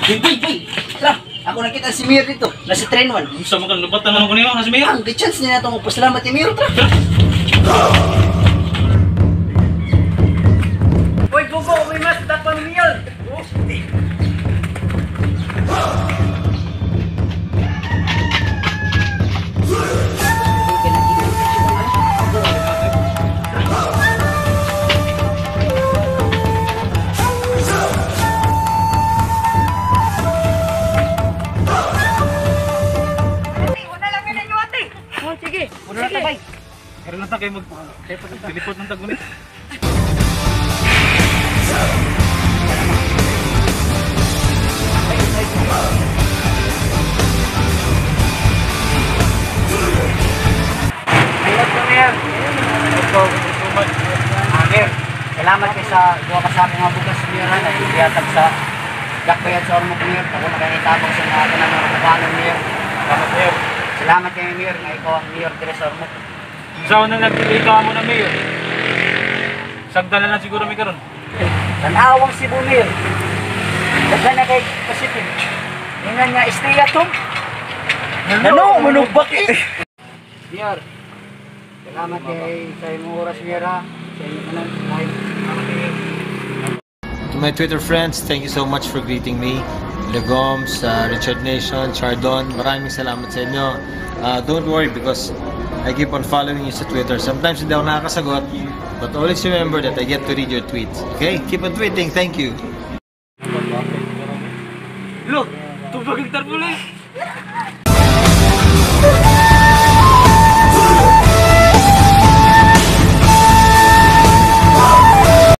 Uy, uy, uy! Tara, ako nakita si Mayor dito. Nasa train 1. Unsa man kang lubatan naman ko nimo na si Mayor? Ang good chance niya na itong magpasalamat ni Mayor, tara. Uy, Bugo, may mas dakpan ni Mayor. Ate, una lang yun ninyo, ate. Oh, sige. Una na tabay. Karon na ta kay mag teleport ng tagunit. Mayor ko, Mayor. Ito, so much. Ah, Mayor, salamat kay sa duha ka sa akong mga bugas, Mayor, ha, na iyatag sa Dakbayan sa Ormoc, Mayor. Ako na kayo itabang sa mga kanang mga kabanon, Mayor. Salamat, Mayor. Salamat kay Mayor nga ikaw ang Mayor diri sa Ormoc. Sa una nagpilita mo na Mayor. Sagda na lang siguro mi karon. Tanawang Cebu, Mayor. Daghan na kay Pacific. Ingan nga, stay at home. Ano? Manugbak eh! Mayor, salamat kay sa imong oras, Mayor, ha. Sa inyong tanan. Bye. To my Twitter friends, thank you so much for greeting me. Legoms, Richard Nation, Chardon, maraming salamat sa inyo. Don't worry because I keep on following you sa Twitter. Sometimes hindi ako nakakasagot, but always remember that I get to read your tweets. Okay? Keep on tweeting. Thank you. Look, tubag ang tarpaulin.